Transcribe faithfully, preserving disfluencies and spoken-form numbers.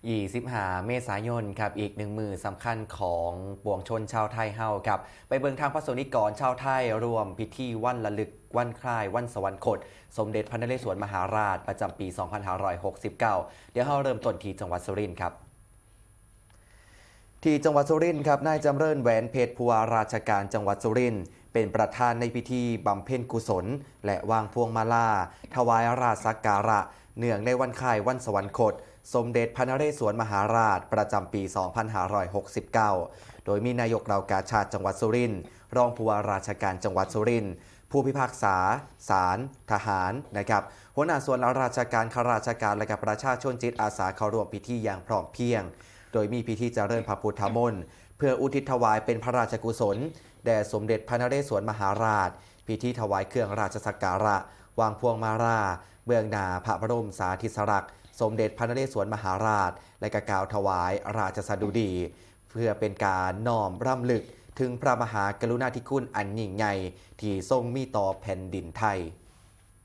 ยี่สิบห้า เมษายนครับ อีกหนึ่งมื้อสำคัญของปวงชนชาวไทยเฮาครับ ไปเบิ่งทางพระสงฆ์นิกรชาวไทยร่วมพิธีวันระลึกวันคล้ายวันสวรรคต สมเด็จพระนเรศวรมหาราชประจำปี สองพันห้าร้อยหกสิบเก้า เดี๋ยวเราเริ่มต้นที่จังหวัดสุรินทร์ครับ ที่จังหวัดสุรินทร์ครับ นายจำเริญแหวนเพชร ผู้ว่าราชการจังหวัดสุรินทร์ เป็นประธานในพิธีบำเพ็ญกุศล และวางพวงมาลา ถวายราชสักการะ เนื่องในวันคล้ายวันสวรรคต สมเด็จพระนเรศวรมหาราชประจำปี สองพันห้าร้อยหกสิบเก้า โดยมีนายกเหล่ากาชาดจังหวัดสุรินทร์ รองผู้ว่าราชการจังหวัดสุรินทร์ ผู้พิพากษาศาล ทหารนะครับ หัวหน้าส่วนราชการ ข้าราชการ และกับประชาชนจิตอาสาเข้าร่วมพิธีอย่างพร้อมเพรียง โดยมีพิธีเจริญพระพุทธมนต์ เพื่ออุทิศถวายเป็นพระราชกุศล แด่สมเด็จพระนเรศวรมหาราช พิธีถวายเครื่องราชสักการะ วางพวงมาลา เบื้องหน้าพระบรมสารีริกธาตุ สมเด็จพระนเรศวรมหาราช และก็กล่าวถวายราชสดุดี เพื่อเป็นการน้อมรำลึกถึงพระมหากรุณาธิคุณอันยิ่งใหญ่ที่ทรงมีต่อแผ่นดินไทย